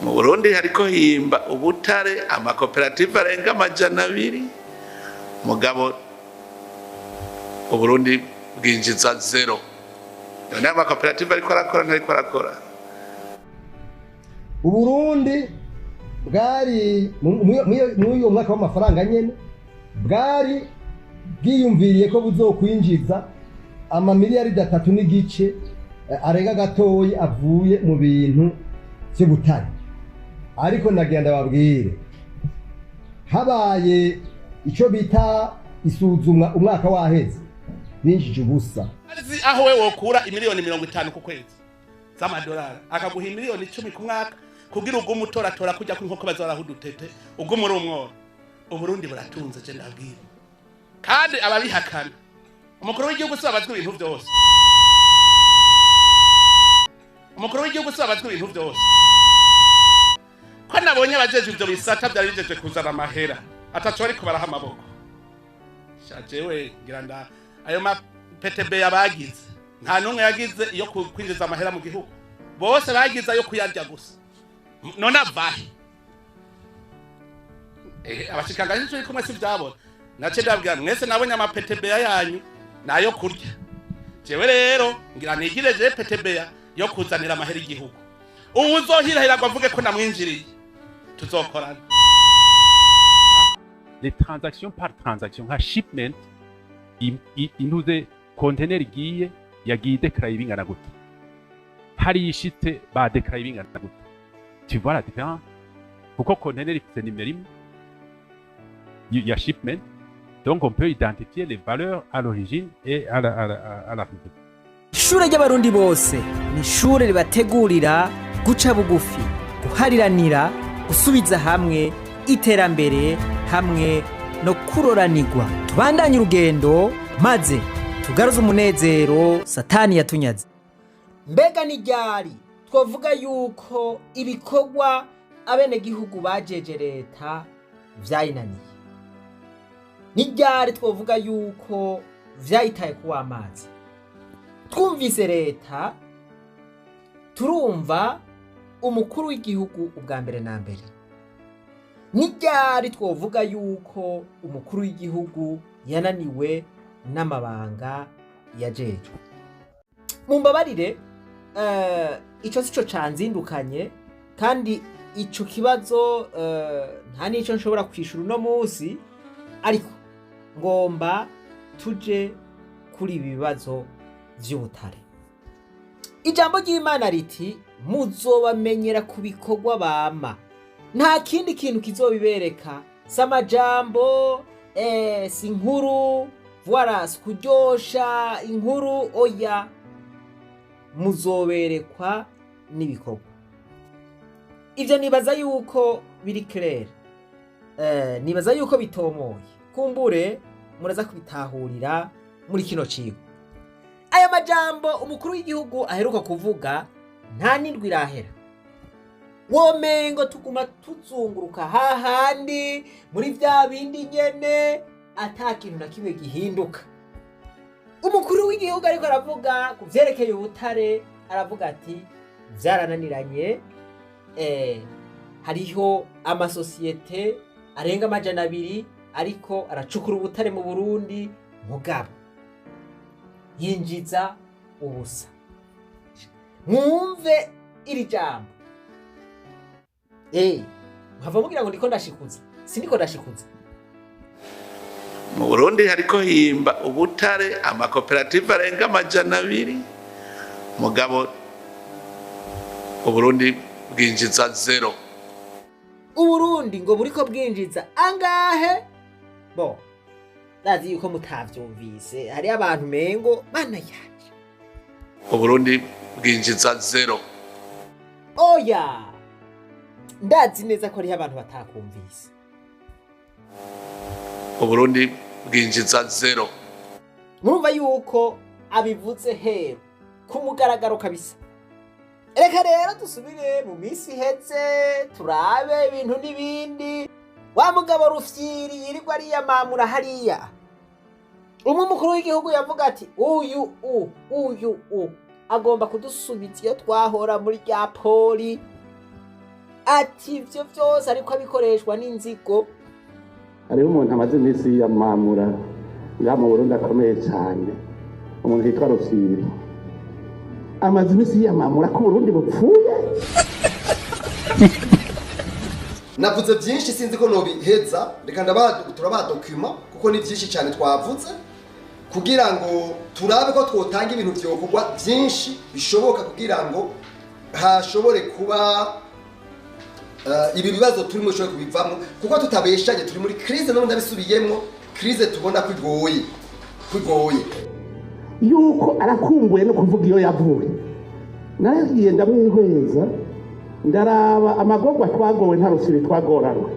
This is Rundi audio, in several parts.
Mu Burundi hariko himba ubutare amakoperative arenga 200, mugabo Uburundi bwinjiza zéro. None amakoperative ariko arakora, ntariko arakora? Uburundi bwari muri uyo mwaka w'amafaranga nyene bwari bwiyumviriye ko buzokwinjiza amamiliyaridi 3.5 arenga gatoyi avuye mu bintu vy'ubutare. Ariko nagira ndababwire, habaye ico bita isuzumwa umwaka waheze, binjije ubusa. Azi aho we wokura imiliyoni 50 ku kwezi z'amadolari, akaguha imiliyoni 10 ku mwaka kugira ugume utoratora kujya ku inkoko bazaraho udutete, ugume uri umworo. Uburundi buratunze, je ndabwira, kandi ababihakana, umukuru w'igihugu si abazwa ibintu byose. Umukuru w'igihugu si abazwa ibintu byose. Ko nabonye abajeje ivyo bisata vyari bijeje kuzana amahera ataco bariko baraha amaboko, sha jewe ngira nda ayo ma PTB yabagize, nta n'umwe yagize iyo kwinjiza amahera mu gihugu, bose bagize ayo kuyarya gusa. None avahe? Abashikiranganji turi kumwe si vyabona, nace ndabwira mwese, nabonye ama PTB yanyu nayo kurya. Jewe rero ngira nigire je PTB yo kuzanira amahera igihugu. Ubu uzohirahira ngo avuge ko namwinjiriye, tuzokorana. Les transactions par transaction, nka shipment, intuze container igiye, yagiye idekaraye bingana gute, hari ishitse badekaraye bingana gute? Tu vois la différence? Kuko container ifite nimero imwe ya shipment, donc on peut identifier les valeurs à l'origine et à l'arrivée. Ishure ry'Abarundi bose ni ishure ribategurira guca bugufi, guhariranira, gusubiza hamwe, iterambere hamwe no kuroranirwa. Tubandanye urugendo maze tugaruze umunezero Satani yatunyaze. Mbega ni ryari twavuga yuko ibikorwa abenegihugu bajeje leta vyayinaniye? Ni ryari twavuga yuko vyayitaye kuwa amazi? Twumvise leta, turumva umukuru w'igihugu ubwa mbere na mbere. Ni ryari twovuga yuko umukuru w'igihugu yananiwe n'amabanga yajejwe? Mumbabarire, ico sico canzindukanye, kandi ico kibazo nta nico nshobora kwishura uno munsi, ariko ngomba tuje kuri ibi bibazo vy'ubutare. Ijambo ry'Imana riti: "Muzobamenyera ku bikorwa bama." Nta kindi kintu kizobibereka, si amajambo, si inkuru, voilà, si kuryosha inkuru, oya, muzoberekwa n'ibikorwa. Ivyo nibaza yuko biri clair, nibaza yuko bitomoye. Kumbure muraza kubitahurira muri kino cigwa. Aya majambo umukuru w'igihugu aheruka kuvuga, nta n'indwi irahera, womengo tuguma tuzunguruka hahandi muri vya bindi nyene, ata kintu na kimwe gihinduka. Umukuru w'igihugu ariko aravuga ku vyerekeye ubutare, aravuga ati: "Vyarananiranye, hariho amasosiyete arenga 200 ariko aracukura ubutare mu Burundi, mugabo yinjiza ubusa." Mwumve iri jambo, nkava mugira ngo ndiko ndashikuza, sindiko ndashikuza. Mu Burundi hariko himba ubutare amakoperative arenga 200, mugabo Uburundi bwinjiza zéro. Uburundi ngo buriko bwinjiza angahe? Bo ndazi yuko mutavyumvise, hariyo abantu mengo mana yanje. Uburundi bwinjiza zéro. Oya, ndazi neza ko hariho abantu batakumvise. Uburundi bwinjiza zéro. Murumva yuko abivuze hero ku mugaragaro kabisa. Reka rero dusubire mu minsi iheze, turabe ibintu n'ibindi. Wa mugabo Rufyiri yirirwa ariyamamura hariya, umwe umukuru w'igihugu yavuga ati: "Uyu u uyu u agomba kudusubiza iyo twahora muri rya poli." Ati ivyo vyose ariko abikoreshwa n'inzigo. Hariho umuntu amaze iminsi yiyamamura ngaha mu Burundi akomeye cyane, umuntu yitwa Rufyiri, amaze iminsi yiyamamura ko Uburundi bupfuye. Navuze byinshi, sinzi ko nobiheza. Reka ndabaha, turabaha document kuko ni byinshi cyane twavuze kugira ngo turabe ko twotanga ibintu vyokorwa byinshi bishoboka kugira ngo hashobore kuba ibi bibazo turimo bishobore kubivamo, kuko tutabeshanye turi muri crise. None ndabisubiyemwo, crise tubona ko igoye, ko igoye. Yuko arakumbuye no kuvuga iyo yavuye. Naragiye ndamwihweza, ndaraba amagorwa twagowe, nta Rufyiri twagoranwe.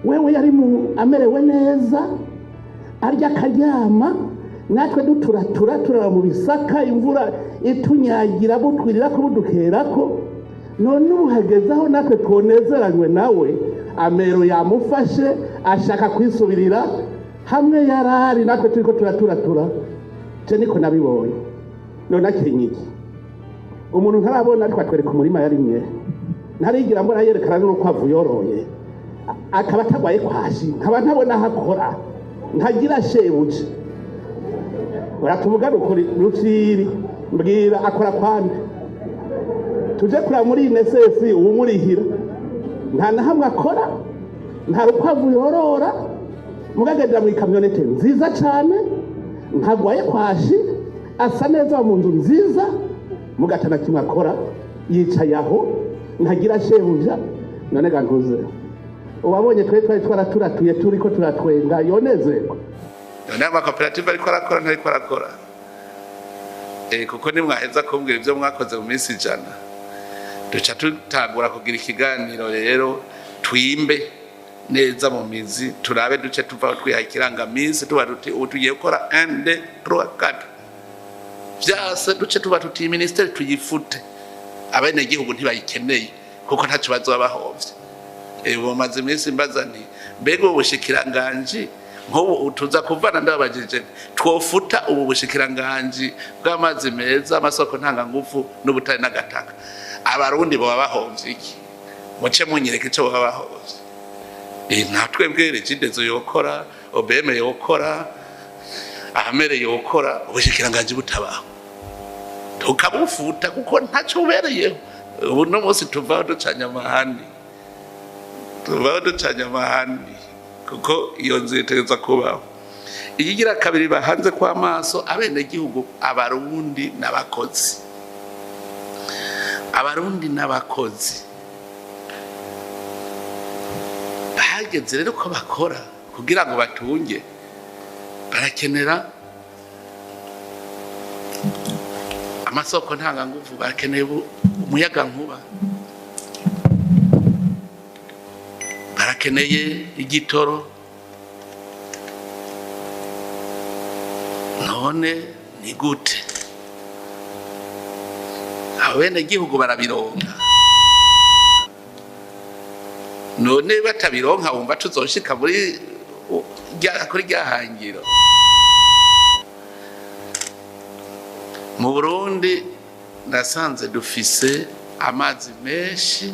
Wewe yari mu amerewe neza, arya akaryama, natwe duturatura turara mu bisaka, imvura itunyagira, butwirira ko budukerako. None ubu hageze aho natwe twonezeranywe nawe, amero yamufashe, ashaka kwisubirira hamwe yarari, natwe turiko turaturatura. Je niko nabibonye. None akenye iki? Umuntu ntarabona, ariko atwereka umurima yarimye, ntarigira mbona yerekana n'urukwavu yoroye, akaba atagwaye kwashi, nkaba ntabona aho akora, ntagira shebuja. Uratuvugana ukuri, Rufyiri, mbwira akora kwande, tuje kuraba muri INSS uwumurihira. Nta na hamwe akora, nta rukwavu yorora, mugagendera mu ikamyonete nziza cyane, ntagwaye kwashi, asa neza mu nzu nziza, mugatana kimwe akora, yicaye aho, ntagira shebuja. None ga ntuze uwabonye twe twari twaraturatuye turiko turatwenga, yonezerwa? None amakoperative ariko arakora, ntariko arakora? Kuko nimwaheza kumbwira ibyo mwakoze mu minsi 100, duca tutangura kugira ikiganiro rero, twimbe neza mu mizi, turabe duce tuvaho twihaye ikirangaminsi, tuba tuti ubu tugiye gukora 1 2 3 4 vyase, duce tuba tuti iyi minisiteri tuyifute, abenegihugu ntibayikeneye kuko ntacyo bazoba bahovye. Ubu maze iminsi mbaza nti mbega ubu bushikiranganji nk'ubu tuza kuvana, ndababajije, twofuta ubu bushikiranganji bw'amazi meza, amasoko ntangangufu n'ubutare n'agataka, Abarundi boba bahovye iki? Muce munyereka ico boba bahovye. Nta twebwe Regideso yokora, OBM yokora, AMR yokora, ubushikiranganji butabaho tukabufuta kuko ntacyo bubereyeho. Ubu no munsi tuvaho ducanye amahani, tuvaho ducanye amahani, kuko iyo nzu itegerezwa kubaho. Iyigira kabiri bahanze kw'amaso abenegihugu, Abarundi n'abakozi, Abarundi n'abakozi. Bahageze rero ko bakora kugira ngo batunge, barakenera amasoko ntanganguvu, barakeneye umuyagankuba, barakeneye igitoro. None ni gute abenegihugu barabironka? None batabironka, wumva tuzoshika muri kuri rya hangiro? Mu Burundi nasanze dufise amazi menshi,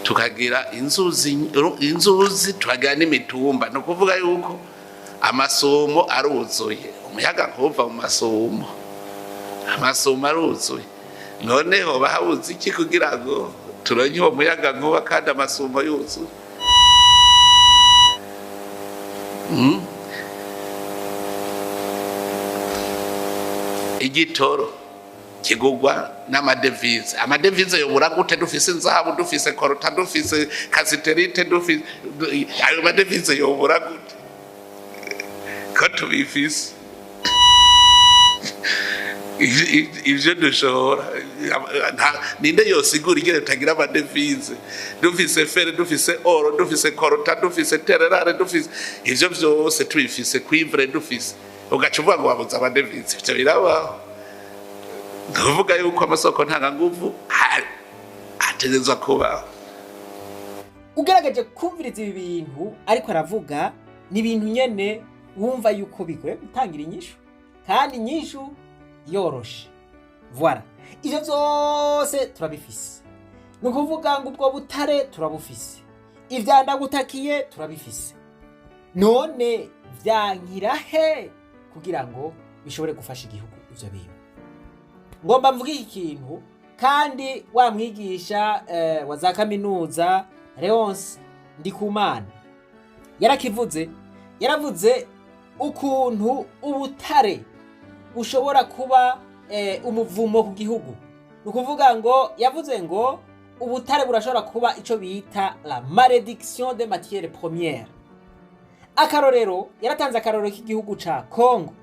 tukagira inzuzi, inzuzi, tukagira n'imitumba. Ni ukuvuga yuko amasumo aruzuye, umuyaga nkuva mu masumo, amasumo aruzuye. Noneho bahabuze iki kugira ngo turonke uwo muyaga nkuba kandi amasumo yuzuye? Igitoro kigugwa n'amadevize. Amadevize yobura gute dufise inzahabu, dufise coltan, dufise cassitérite, dufise? Ayo madevize yobura gute ko tubifise? Ivyo dushobora, ninde yosigura ingene tutagira amadevize dufise fer, dufise or, dufise coltan, dufise terres rares, dufise ivyo vyose, tubifise cuivre dufise, ugaca uvuga ngo wabuze amadevize? Ivyo birabaho? Ndavuga yuko amasoko ntanganguvu ategerezwa kubaho. Ugerageje kumviriza ibi bintu ariko aravuga, ni ibintu nyene wumva yuko bigoye gutangira inyishu, kandi inyishu yoroshe. Voilà, ivyo vyose turabifise. Ni ukuvuga ngo ubwo butare turabufise, ivyandagutakiye turabifise, none vyankira he kugira ngo bishobore gufasha igihugu ivyo bintu? Ngomba mvuge iki kintu kandi wa mwigisha wa za kaminuza Leonce Ndikumana yarakivuze. Yaravuze ukuntu ubutare bushobora kuba umuvumo ku gihugu. Ni ukuvuga ngo yavuze ngo ubutare burashobora kuba ico bita la malédiction des matières premières. Akarorero, yaratanze akarorero k'igihugu ca Congo,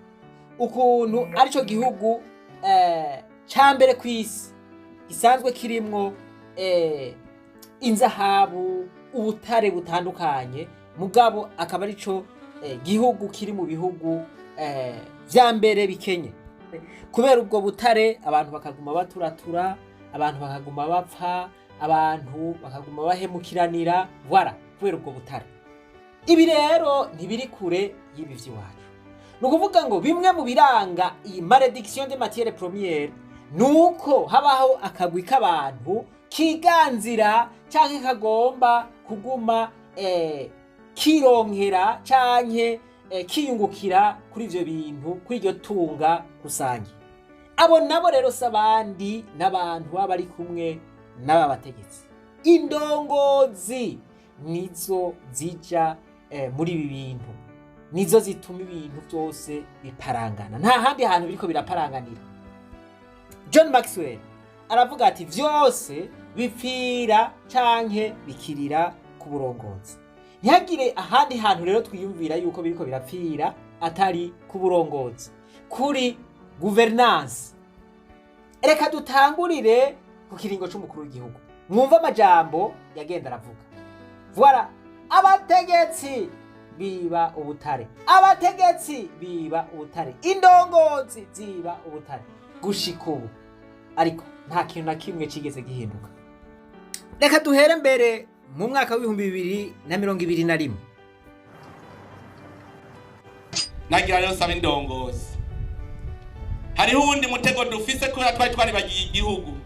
ukuntu arico gihugu ca mbere ku isi gisanzwe kirimwo inzahabu, ubutare butandukanye, mugabo akaba arico gihugu kiri mu bihugu vya mbere bikenye kubera ubwo butare. Abantu bakaguma baturatura, abantu bakaguma bapfa, abantu bakaguma bahemukiranira, voilà, kubera ubwo butare. Ibi rero ntibiri kure y'ibi vy'iwacu. Ni ukuvuga ngo bimwe mu biranga iyi malédiction de matière première ni uko habaho akagwi k'abantu kiganzira canke kagomba kuguma kironkera canke kiyungukira kuri ivyo bintu, kuri iryo tunga rusange. Abo nabo rero si abandi, n'abantu baba bari kumwe n'aba bategetsi. Indongozi nizo zija muri ibi bintu, nizo zituma ibintu byose biparangana. Nta handi hantu biriko biraparanganira. John Maxwell aravuga ati vyose bipfira canke bikirira ku burongozi. Ntihagire ahandi hantu rero twiyumvira yuko biriko birapfira atari ku burongozi, kuri gouvernance. Reka dutangurire ku kiringo c'umukuru w'igihugu, mwumve amajambo yagenda aravuga. Voilà, abategetsi biba ubutare, abategetsi biba ubutare, indongozi ziba ubutare gushika ubu, ariko nta kintu na kimwe kigeze gihinduka. Reka duhere mbere mu mwaka w'2021. Nagira rero saba indongozi, hariho uwundi mutego dufise kubera twari twaribagiye igihugu,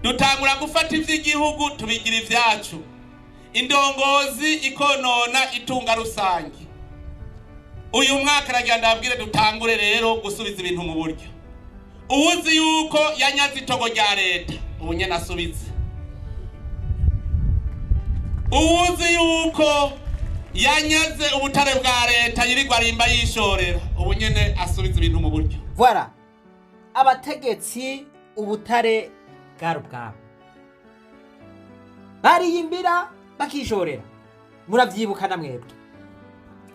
dutangura gufata ivy'igihugu tubigira ivyacu, indongozi ikonona itunga rusange. Uyu mwaka nagira ndabwire dutangure rero gusubiza ibintu mu buryo. Uwuzi yuko yanyaze itongo rya leta, ubu nyene asubize. Uwuzi yuko yanyaze ubutare bwa leta, yirirwa arimba yishorera, ubu nyene asubiza ibintu mu buryo. Voilà, abategetsi ubutare bwari ubwabo, bariyimbira bakishorera, muravyibuka na mwebwe.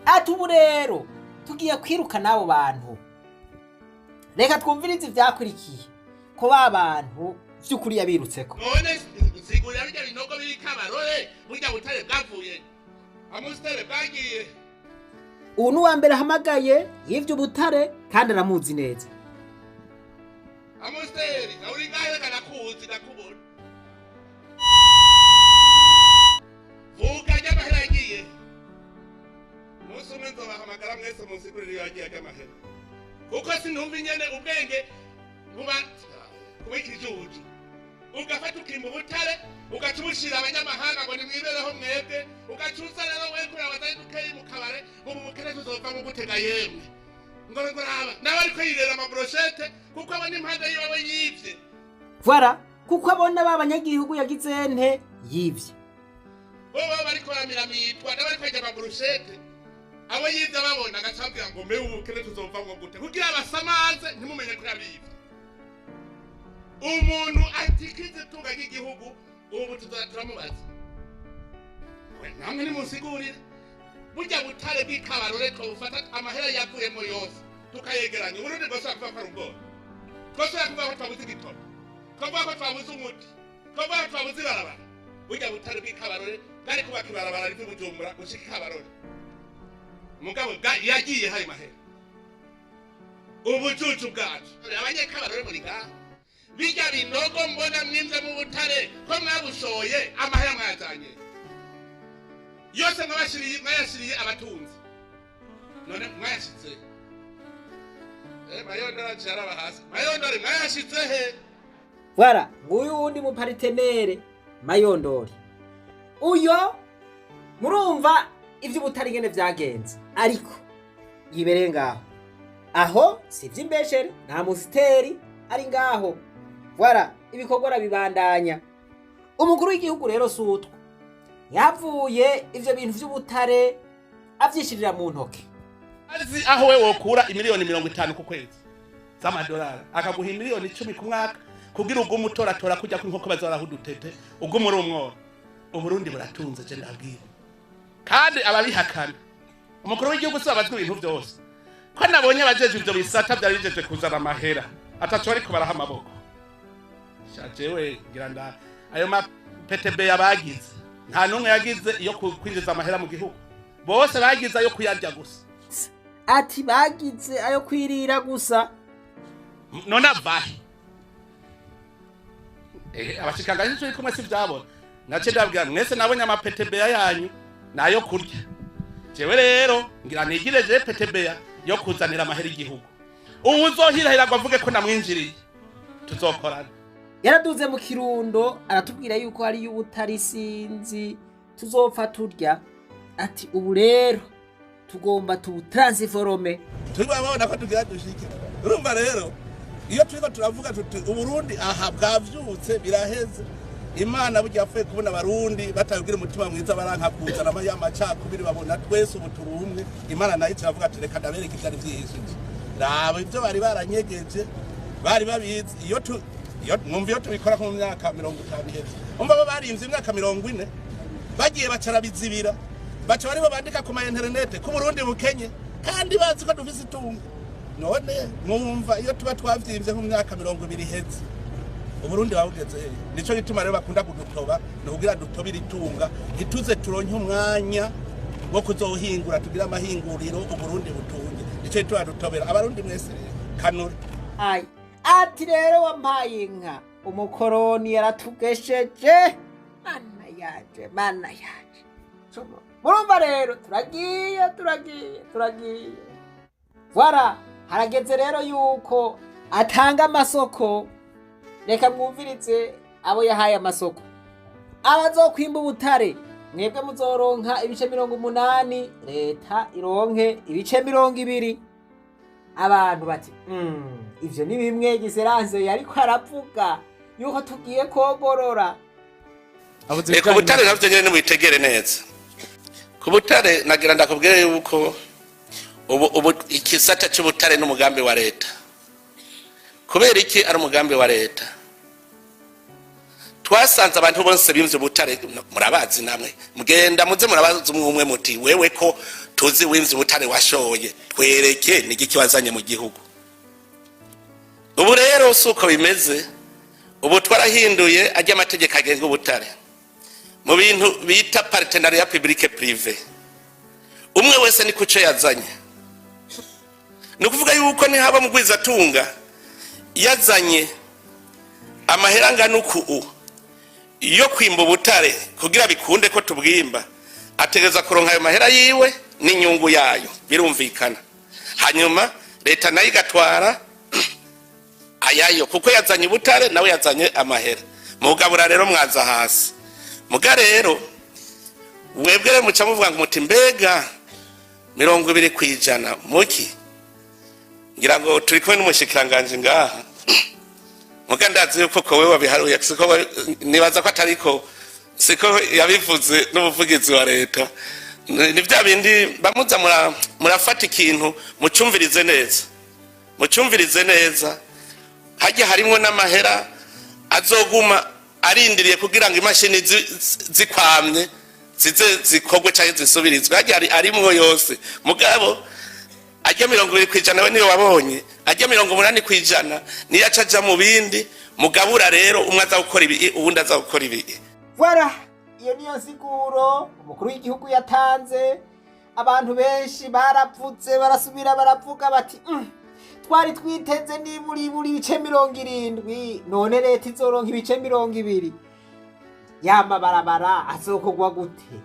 Ati ubu rero tugiye kwirukana abo bantu. Reka twumvirize ivyakurikiye, ko ba bantu vy'ukuri yabirutseko. None sigurira birya binogo biri Kabarore, burya butare bwavuye amusiteri bwagiye. Ubu ni uwa mbere ahamagaye yivye ubutare kandi aramuzi neza. Amusiteri uri ngahe? Reka nakuzi, ndakubona. Vuga ry'amahera yagiye. Umunsi umwe nzobahamagara mwese munsigurire iyo yagiye ry'amahera, kuko sinumva ingene ubwenge buba kuba ikijuju, ugafata ukimba ubutare, ugaca ubushira abanyamahanga ngo nimwibereho mwebwe, ugaca uza rero we kureba abazari dukeyi mu kabare. Ubu bukene tuzovamo gutega? Yemwe, ngo raba nawe ariko yirera amabroshete kuko abona impande yiwe yivye. Voilà, kuko abona ba banyagihugu yagize nte? Yivye. Bo baba bariko baramiramitswa n'abariko barya amabroshete, abo yivye ababona, agaca ababwira ngo mbe ubu bukene tuzovamwo gute, kugira abasamaze ntimumenye ko yabivye. Umuntu atikiza itunga ry'igihugu, ubu tuzoza turamubaza. We namwe nimunsigurire burya butare bw'Ikabarore twobufata, amahera yavuyemo yose tukayegeranya, Uburundi bwosubira kuvuga ko ari ubworo? Twosubira kuvuga ko twabuze igitoro? Twavuga ko twabuze umuti? Twavuga ko twabuze ibarabara? Burya butare bw'Ikabarore bwari kubaka ibarabara riva i Bujumbura gushika Ikabarore, mugabo yagiye hayo mahera. Ubujuju bwacu. Abanyekabarore muri ngaha, bijya binogo mbona mwimve mu butare, ko mwabushoye, amahera mwayazanye yose mwabashiriye, mwayashiriye abatunzi, none mwayashitse? Mayondore aciye araba hasi. Mayondore, mwayashitse he? Voilà, nguyu wundi mu partenaire. Mayondori uyo murumva ivy'ubutare ingene vyagenze, ariko yibereye ngaho aho si ivy'imbeshere, nta musiteri ari ngaho. Voilà, ibikorwa arabibandanya. Umukuru w'igihugu rero si utwo yavuye ivyo bintu vy'ubutare avyishirira mu ntoke. Azi aho we wokura imiliyoni 50 ku kwezi z'amadolari, akaguha imiliyoni 10 ku mwaka kugira ugume utoratora kujya ku inkoko bazoraho udutete, ugume uri umworo. Uburundi buratunze, je ndabwira kandi ababihakana. Umukuru w'igihugu si abazwi ibintu byose. Ko nabonye abajejwe ivyo bisata vyari bijeje kuzana amahera ataco bariko baraha amaboko, sha jewe ngira nda ayo ma PTB yabagize nta n'umwe yagize iyo kwinjiza amahera mu gihugu, bose bagize ayo kuyarya gusa. Ati bagize ayo kwirira gusa. None avahe? Abashikiranganji turi kumwe si vyabona, nace ndabwira mwese nabonye ama PTB yanyu nayo kurya. Jewe rero ngira nigire je PTB yo kuzanira amahera igihugu. Ubu uzohirahira ngo avuge ko namwinjiriye, tuzokorana. Yaraduze mu Kirundo aratubwira yuko hari y'ubutari sinzi tuzopfa turya. Ati ubu rero tugomba tubutransforme. Turiko babona ko tugira dushike. Urumva rero iyo turiko turavuga tuti Uburundi aha bwavyutse biraheze, Imana burya yapfuye kubona Abarundi batabwira umutima mwiza, baranka kuzana ya macakubiri, babona twese ubu turi umwe. Imana nayo iravuga ati reka ndabereke ivyari vyihishije, raba ivyo bari baranyegeje bari babizi. Iyo tu iyo mwumva iyo tubikora nko mu myaka 50 iheze, umva bo barimvye imyaka 40 bagiye bacarabizibira, baca baribo bandika ku ma interinete ko Burundi bukenye kandi bazi ko dufise itungo. None mwumva iyo tuba twavyimvye nko mu myaka 20 iheze, Uburundi babugeze hehe? Nico gituma rero bakunda kudutoba, ni kugira dutobire itunga, ntituze turonke umwanya wo kuzohingura tugire amahinguriro Uburundi butunge. Nico gituma dutobera Abarundi mwese rero kanure. Ai, ati rero wampaye inka umukoroni yaratugesheje. Mana yaje, mana yaje. Murumva rero turagiye turagiye turagiye. Voilà, harageze rero yuko atanga amasoko. Reka mwumvirize abo yahaye amasoko. Abazokwimba ubutare mwebwe muzoronka ibice 80, leta ironke ibice 20. Abantu bati ivyo ni bimwe Giseranse yariko aravuga yuko tugiye kogorora. Reka ubutare navyo nyene nimubitegere neza. Ku butare nagira ndakubwire yuko ubu ikisata c'ubutare n'umugambi wa leta. Kubera iki ari umugambi wa leta? Twasanze abantu bose bimvye ubutare, murabazi namwe, mugenda muze murabazi umwe umwe muti wewe ko tuzi wimvye ubutare washoye, twereke nigiki wazanye mu gihugu. Ubu rero si uko bimeze. Ubu twarahinduye ajya amategeko agenga ubutare mu bintu bita partenariat public privé. Umwe wese ni kuco yazanye. Ni ukuvuga yuko nihaba mugwizatunga yazanye amahera angana uku yo kwimba ubutare kugira bikunde ko tubwimba, ategereza kuronka ayo mahera yiwe n'inyungu yayo, birumvikana. Hanyuma leta nayo igatwara ayayo, kuko yazanye ubutare nawe yazanye amahera. Mugabura rero mwaza hasi. Muga rero mwebwe rero muca muvuga ngo muti mbega 20% muki? Ngira ngo turi kumwe n'umushikiranganji ngaha, muga ndazi yuko ko wewe wabiharuye, siko nibaza ko atariko siko yabivuze n'umuvugizi wa leta. Ni bya bindi bamuza murafata ikintu mucumvirize neza, mucumvirize neza. Hajya harimwo n'amahera azoguma arindiriye kugira ngo imashini zikwamye zize zikorwe cyangwa zisubirizwe. Hajya arimwo yose. Mugabo ajya 20% we niyo wabonye, ajya 80% niyo aca aja mu bindi. Mugabura rero umwe aza gukora ibi, uwundi aza gukora ibi. Voilà, iyo niyo nsiguro umukuru w'igihugu yatanze. Abantu benshi baravutse barasubira baravuga bati twari twiteze niburiburi ibice 70, none leta izoronka ibice 20. Ya mabarabara azokorwa gute?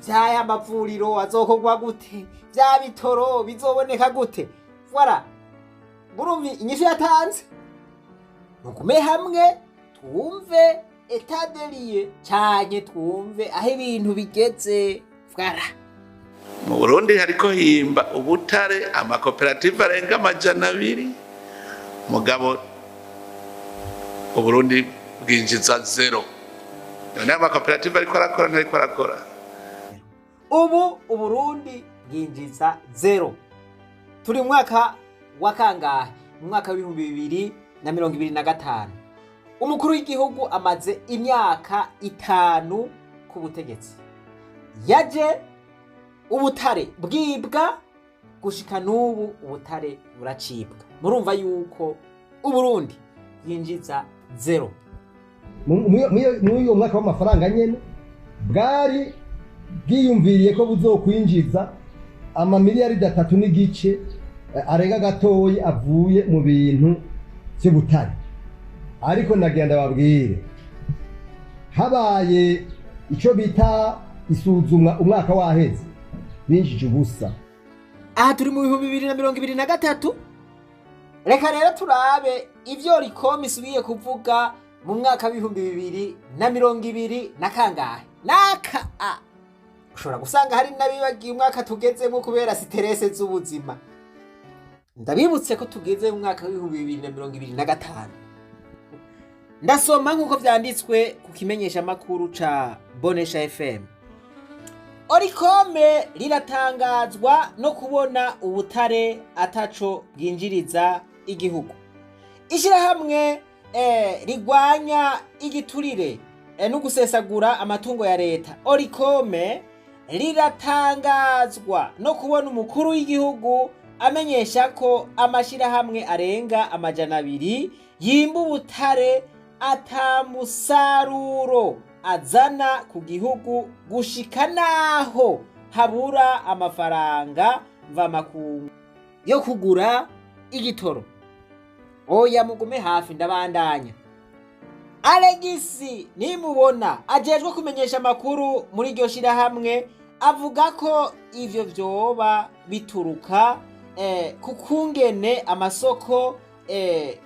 Vyaya mavuriro azokorwa gute? Vya bitoro bizoboneka gute? Voilà, murumva inyishu yatanze. Mugume hamwe twumve. état des lieux canke twumve aho ibintu bigeze. Voilà. Mu Burundi hariko himba ubutare amakoperative arenga 200, mugabo Uburundi bwinjiza zéro. None amakoperative ariko arakora, ntariko arakora? Ubu Uburundi bwinjiza zéro. Turi mu mwaka wa kangahe? Mu mwaka w'2025. Umukuru w'igihugu amaze imyaka 5 ku butegetsi. Yaje ubutare bwibwa, gushika n'ubu ubutare buracibwa. Murumva yuko Uburundi bwinjiza zéro. Muri uyo mwaka w'amafaranga nyene bwari bwiyumviriye ko buzokwinjiza amamiliyaridi 3.5 arenga gatoyi avuye mu bintu vy'ubutare. Ariko nagira ndababwire, habaye ico bita isuzumwa umwaka waheze, binjije ubusa. Aha turi mu 2023. Reka rero turabe ivyo Olucome isubiye kuvuga mu mwaka w'2020 na kangahe naka. A ushobora gusanga hari n'abibagiye umwaka tugezemo kubera stress z'ubuzima. Ndabibutse ko tugeze mu mwaka w'2025. Ndasoma nk'uko vyanditswe ku kimenyeshamakuru ca Bonesha FM. Olucome riratangazwa no kubona ubutare ataco bwinjiriza igihugu. Ishirahamwe rigwanya igiturire no gusesagura amatungo ya leta, Olucome, riratangazwa no kubona umukuru w'igihugu amenyesha ko amashirahamwe arenga 200 yimba ubutare atamusaruro azana ku gihugu, gushika naho habura amafaranga mvamakungu yo kugura igitoro. Oya, mugume hafi, ndabandanya. Alegisi Nimubona, ajejwe kumenyesha amakuru muri iryo shirahamwe, avuga ko ivyo vyoba bituruka ku kungene amasoko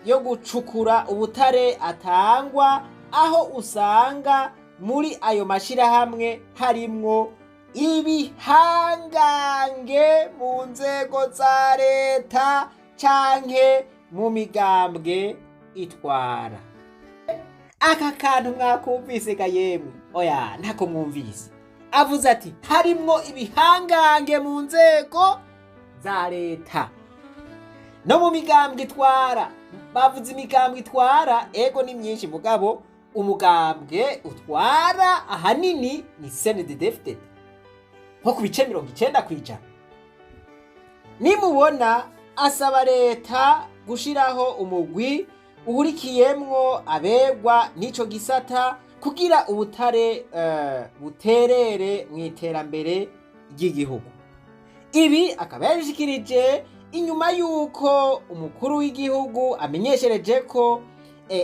yo gucukura ubutare atangwa, aho usanga muri ayo mashirahamwe harimwo ibihangange mu nzego za leta canke mu migambwe itwara. Aka kantu mwakumvise ga yemwe? Oya, ntako mwumvise. Avuze ati harimwo ibihangange mu nzego za leta no mu migambwe itwara. Bavuze imigambwe itwara, ego ni myinshi, mugabo umugambwe utwara ahanini ni CNDD-FDD, nko ku bice 90%. Nimubona asaba leta gushiraho umugwi uhurikiyemwo abegwa n'ico gisata kugira ubutare buterere mu iterambere ry'igihugu. Ibi akaba yabishikirije inyuma y'uko umukuru w'igihugu amenyeshereje ko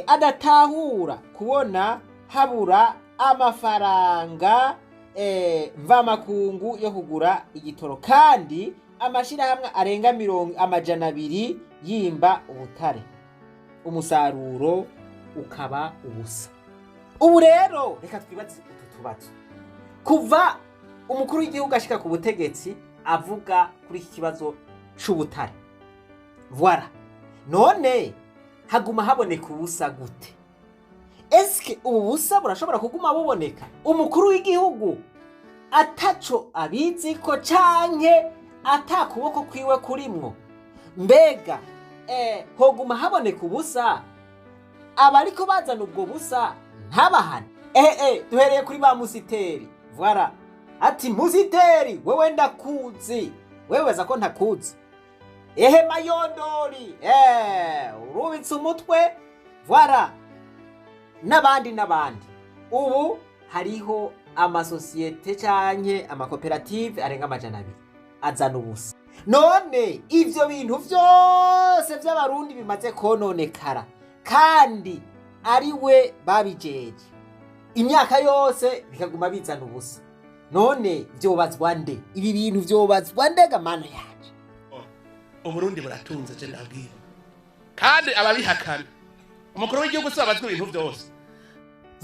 adatahura kubona habura amafaranga mvamakungu yo kugura igitoro kandi amashirahamwe arenga 200 yimba ubutare, umusaruro ukaba ubusa. Ubu rero reka twibaze utu tubazo. Kuva umukuru w'igihugu ashika ku butegetsi avuga kuri iki kibazo c'ubutare, voilà, none haguma haboneka ubusa gute? Eske ubu busa burashobora kuguma buboneka umukuru w'igihugu ataco abizi ko canke ata kuboko kwiwe kurimwo? Mbega hoguma haboneka ubusa abariko bazana ubwo busa ntabahane? Duhereye kuri ba musiteri. Voilà, ati musiteri, wewe ndakuzi, wewe weza ko ntakuzi. Ehe, mayondori, urubitse umutwe. Voilà, n'abandi n'abandi. Ubu hariho amasosiyete canke amakoperative arenga 200 azana ubusa. None ivyo bintu vyose vy'Abarundi bimaze kononekara kandi ari we babijeje imyaka yose, bikaguma bizana ubusa, none vyobazwa nde? Ibi bintu vyobazwa nde ga Mana yaje? Uburundi buratunze, je ndabwira, kandi ababihakana, umukuru w'igihugu si abazwa ibintu byose.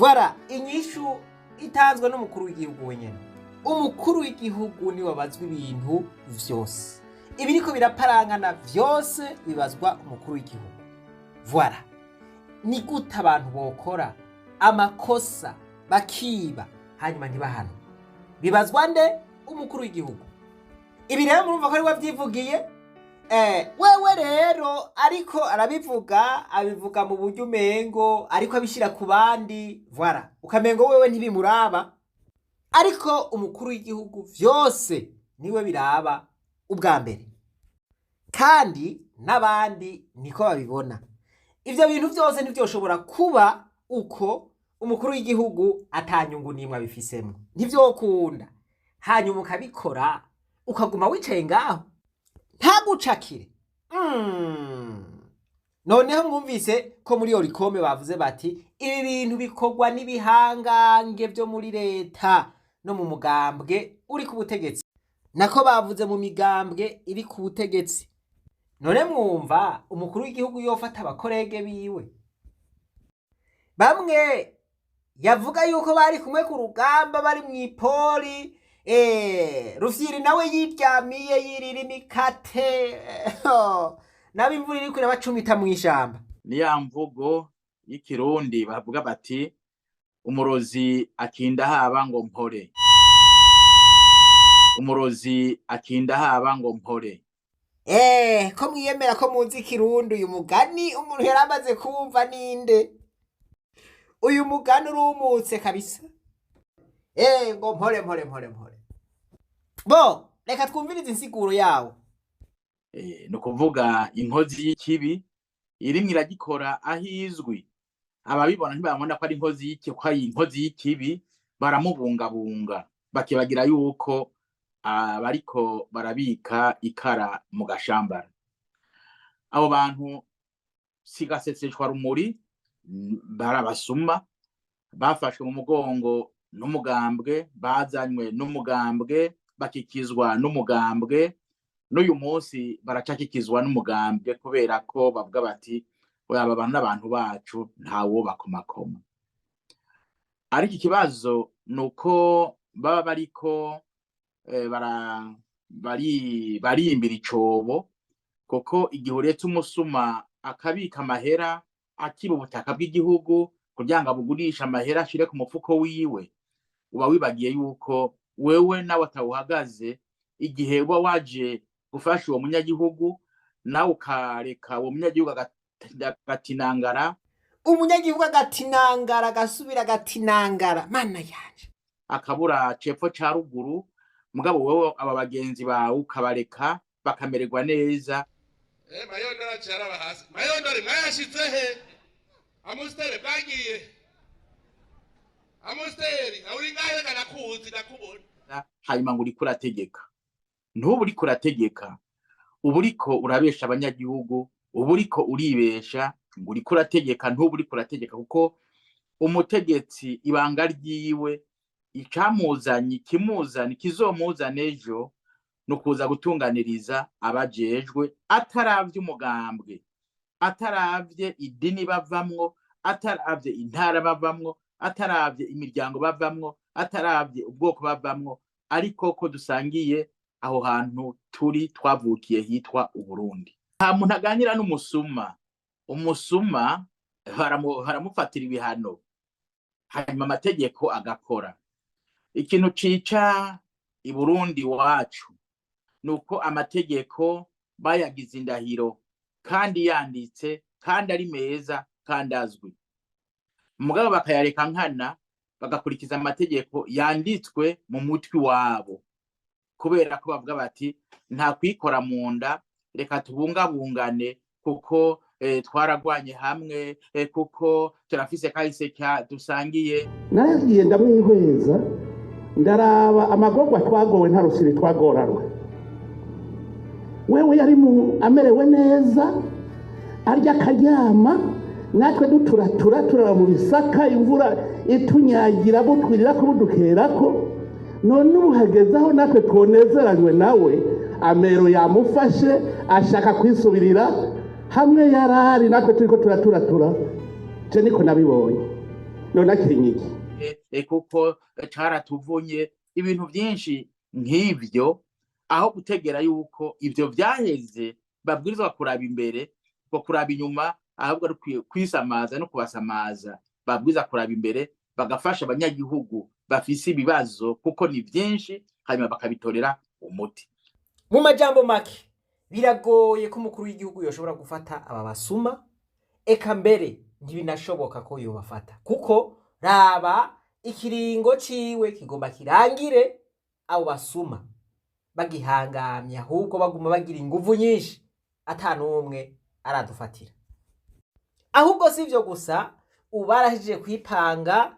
Voilà, inyishu itanzwe n'umukuru w'igihugu wenyene. Umukuru w'igihugu niwe abazwa ibintu vyose, ibiriko biraparangana vyose bibazwa umukuru w'igihugu. Voilà, ni gute abantu bokora amakosa bakiba hanyuma ntibahanwe? Bibazwa nde? Umukuru w'igihugu. Ibi rero murumva ko ari we avyivugiye. Wewe rero ariko arabivuga, abivuga mu buryo umengo ariko abishira ku bandi. Voilà, ukamengo wewe ntibimuraba, ariko umukuru w'igihugu vyose niwe biraba ubwa mbere, kandi n'abandi niko babibona. Ivyo bintu vyose ntivyoshobora kuba uko umukuru w'igihugu atanyungu n'imwe abifisemwo, ntivyokunda. Hanyuma ukabikora ukaguma wicaye ngaho ntagucakire. Noneho mwumvise ko muri Olucome bavuze bati ibi bintu bikorwa n'ibihangange vyo muri leta no mu mugambwe uri ku butegetsi, nako bavuze mu migambwe iri ku butegetsi. None mwumva umukuru w'igihugu yofata abakorege biwe bamwe yavuga yuko bari kumwe ku rugamba, bari mw'ipoli, Rufyiri nawe yiryamiye yirira imikate, nabo imvura iriko irabacumita mw'ishamba. Ni ya mvugo y'ikirundi bavuga bati umurozi akinda haba ngo mpore, umurozi akinda haba ngo mpore. Ko mwiyemera ko muzi ikirundi, uyu mugani umuntu yari amaze kumva ninde? Uyu mugani urumutse kabisa. Ngo mpore mpore mpore mpore. Bo, reka twumvirize insiguro yawo. Ni ukuvuga inkozi y'ikibi irimwo iragikora aho izwi, ababibona ntibabona ko ari inkozi y'iki, ko ari inkozi y'ikibi, baramubungabunga bakibagira yuko abariko barabika ikara mu gashambara. Abo bantu sigaseseshwa rumuri, barabasuma bafashwe mu mugongo n'umugambwe, bazanywe n'umugambwe, bakikizwa n'umugambwe, n'uyu munsi baracakikizwa n'umugambwe kubera ko bavuga bati oya, aba bantu n'abantu bacu, ntawo bakomakoma. Ariko ikibazo ni uko baba bariko barimbira icobo, kuko igihe uretse umusuma akabika amahera akiba ubutaka bw'igihugu kugira ngo abugurishe amahera ashire ku mufuko wiwe, uba wibagiye yuko wewe nawe atawuhagaze. Igihe uba waje gufasha uwo munyagihugu, nawe ukareka uwo munyagihugu agatinangara. Umunyagihugu agatinangara, agasubira agatinangara, mana yanje. Akabura cepfo ca ruguru, mugabo wewe aba bagenzi bawe ukabareka bakamererwa neza. Mayondori aciye araba hasi. Mayondori mwayashitse he? Amusiteri bwagiye. Amusiteri, uri ngahe? Reka nakuzi ndakubona. Hanyuma ngo uriko urategeka, ntuba uriko urategeka, uba uriko urabesha abanyagihugu, uba uriko uribesha ngo uriko urategeka, ntuba uriko urategeka, kuko umutegetsi ibanga ryiwe, icamuzanye, ikimuzana, ikizomuzana ejo, ni ukuza gutunganiriza abajejwe, ataravye umugambwe, ataravye idini bavamwo, ataravye intara bavamwo, ataravye imiryango bavamwo, ataravye ubwoko bavamwo, ariko ko dusangiye aho hantu turi twavukiye hitwa Uburundi. Nta muntu aganira n'umusuma. Umusuma baramufatira ibihano, hanyuma amategeko agakora. Ikintu cica i Burundi wacu nuko amategeko bayagize indahiro, kandi yanditse, kandi ari meza, kandi azwi, mugabo bakayareka nkana, bagakurikiza amategeko yanditswe mu mutwi wabo, kubera ko bavuga bati nta kwikora mu nda, reka tubungabungane kuko twaragwanye hamwe, kuko turafise kahise dusangiye. Naragiye ndamwihweza, ndaraba amagorwa twagowe, nta rusiri twagoranwe. Wewe yari mu amerewe neza, arya akaryama, natwe duturatura turara mu bisaka, imvura itunyagira, butwirira ko budukerako. None ubu hageze aho natwe twonezeranywe nawe, amero yamufashe, ashaka kwisubirira hamwe yarari, natwe turiko turaturatura. Je niko nabibonye. None akenye iki? Kuko caratuvunye ibintu byinshi nk'ivyo, aho gutegera yuko ivyo vyaheze, babwirizwa kuraba imbere ko kuraba inyuma ahubwo ari kwisamaza no kubasamaza. Babwirizwa kuraba imbere, bagafasha abanyagihugu bafise ibibazo, kuko ni vyinshi, hanyuma bakabitorera umuti. Mu majambo make, biragoye ko umukuru w'igihugu yoshobora gufata aba basuma, eka mbere ntibinashoboka ko yobafata, kuko raba ikiringo ciwe kigomba kirangire abo basuma bagihangamye, ahubwo baguma bagira inguvu nyinshi ata n'umwe aradufatira. Ahubwo si ivyo gusa, ubu barahejije kwipanga,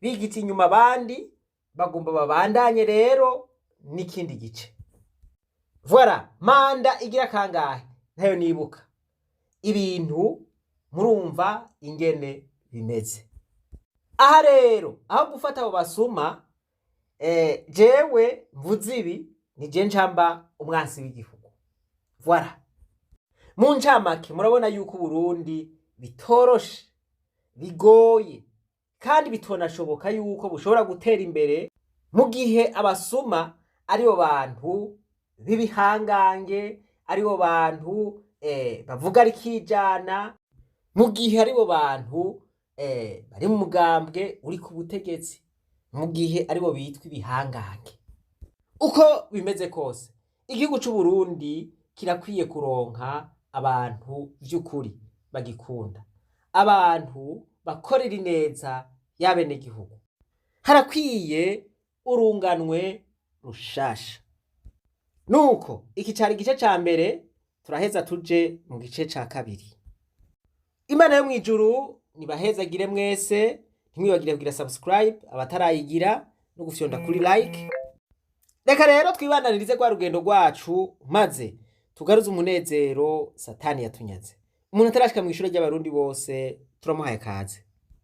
bigita inyuma abandi, bagomba babandanye rero n'ikindi gice. Voilà, manda igira kangahe ntayo nibuka. Ibintu murumva ingene bimeze. Aha rero aho gufata abo basuma, jewe mvuze ibi ni je ncamba umwansi w'igihugu. Voilà. Mu ncamake, murabona yuko Burundi bitoroshe, bigoye, kandi bitonashoboka yuko bushobora gutera imbere mu gihe abasuma aribo bantu b'ibihangange, aribo bantu bavuga rikijana, mu gihe aribo bantu bari mu mugambwe uri ku butegetsi, mu gihe aribo bitwa ibihangange. Uko bimeze kose, igihugu c'u Burundi kirakwiye kuronka abantu vy'ukuri bagikunda, abantu bakorera ineza y'abenegihugu. Harakwiye urunganwe rushasha. Nuko iki cari igice ca mbere, turaheza tuje mu gice ca kabiri. Imana yo mw'ijuru nibahezagire mwese. Ntimwibagire kugira subscribe abatarayigira no gufyonda kuri like. Reka rero twibandanirize rwa rugendo rwacu, maze tugaruze umunezero Satani yatunyaze. Umuntu atarashika mw'ishure ry'Abarundi bose, turamuhaye kaze.